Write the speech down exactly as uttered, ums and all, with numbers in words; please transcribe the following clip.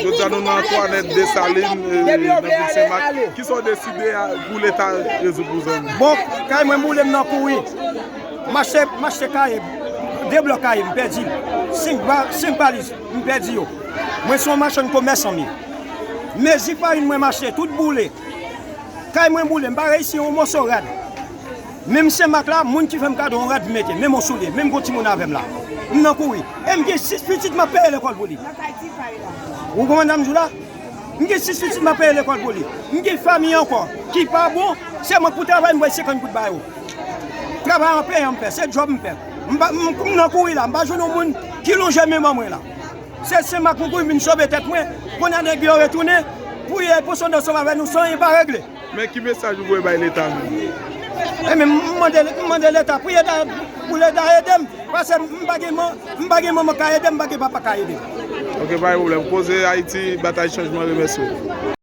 Jodi a nou nan Antoinette, Desalin, e, nan vil Senmak. Kisa w deside a pou Leta rezoud pou zòn ou? Bon, kay mwen boule, m nan kouri. M achte, m achte kaye, de blòk kaye, m pèdi l. Senk ba-, senk valiz, m pèdi yo. Mwen se yon machann komèsan m ye. Mezi farin mwen m achte, tout boule. Kay mwen boule, m pa reyisi yon moso rad. Menm Senmak la, moun ki fè m kado yon rad m mete, menm yon soulye, menm gon timoun avè m la. M nan kouri. E m gen sis pitit m ap peye lekòl pou li. Ou konprann sa m di w la? M gen sis pitit m ap peye lekòl pou li. M gen fanmi ankò ki pa bon, se mwen k pou travay m bay senkant goud ba yo. Travay an peyan m fè, se djòb m fè. M pa, m, m nan kouri la, m pa jwenn yon moun ki lonje men ban mwen la. Se Senmak m kouri vin sove tèt mwen. Kounye a nèg yo retounen, priyè pou sonde ansanm avè nou san anyen pa regle. Men ki mesaj ou voye bay Leta menm? E men m mande, m mande Leta, priye da, pou Leta ede m. Paske m pa gen man-, m pa gen manman k ka ede m, m pa gen papa k ka ede m. Ok, pa gen pwoblèm. Koze Ayiti, Batay Chanjman, remèsye w.